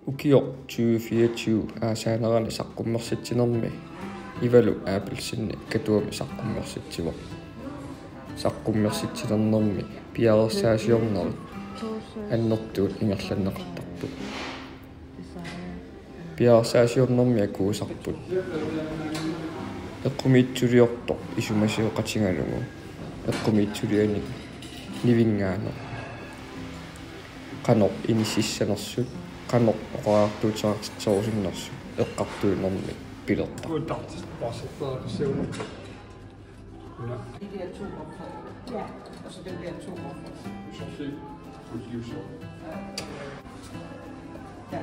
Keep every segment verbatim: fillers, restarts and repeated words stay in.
Ukioq tyve fireogtyve aasaanerani saqqummersitsinermi Ivalu Abelsen Katuami saqqummersitsivoq. Saqqummersitsinermi piareersaasiornerit annertuut ingerlanneqartarput. Piareersaasiornermi akuusarput eqqumiitsuliortoq isumasioqatigalugu eqqumiitsulianik nivinngaanneq. Qanoq inississanersut, qanoq oqariartuuteqartitserusunnersut eqqartuinermi pilertarpoq. De der to opfordringer. Ja. Og så den der to opfordringer. Så se, hvis de er så. Ja.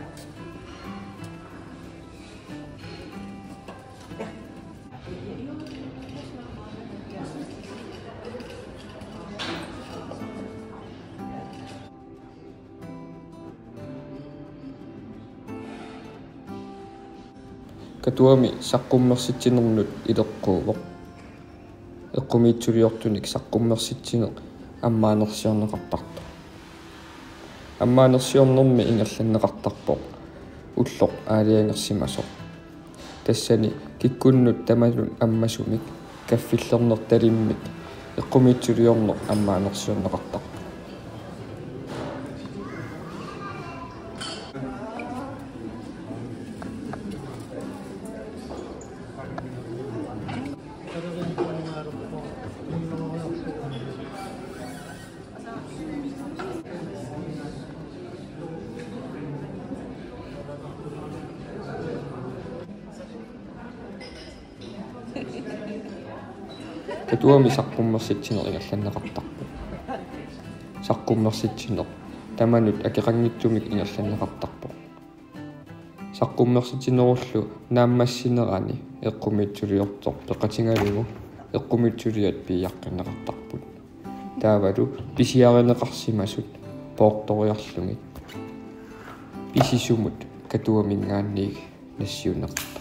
Katuami saqqummersitsinernut ileqquuvoq. Eqqumiitsuliortunik saqqummersitsineq ammaanersiorneqartartoq. Ammaanersiornermi ingerlanneqartarpoq ulloq aalajangersimasoq. Tassani kikkunnut tamanut ammasumik kaffillernertalimmik eqqumiitsuliorneq ammaanersiorneqartarpoq. Katuami saqqummersitsineq ingerlanneqartarpoq. Saqqummersitsineq tamanut akeqanngitsumik ingerlanneqartarpoq. Saqqummersitsinerullu naammassinerani eqqumiitsuliortoq peqatigalugu eqqumiitsuliat piiaqqinneqartarput. Taavalu pisiarineqarsimasut poortoriarlugit pisisumut Katuaminngaanniit nassiunneqartarput.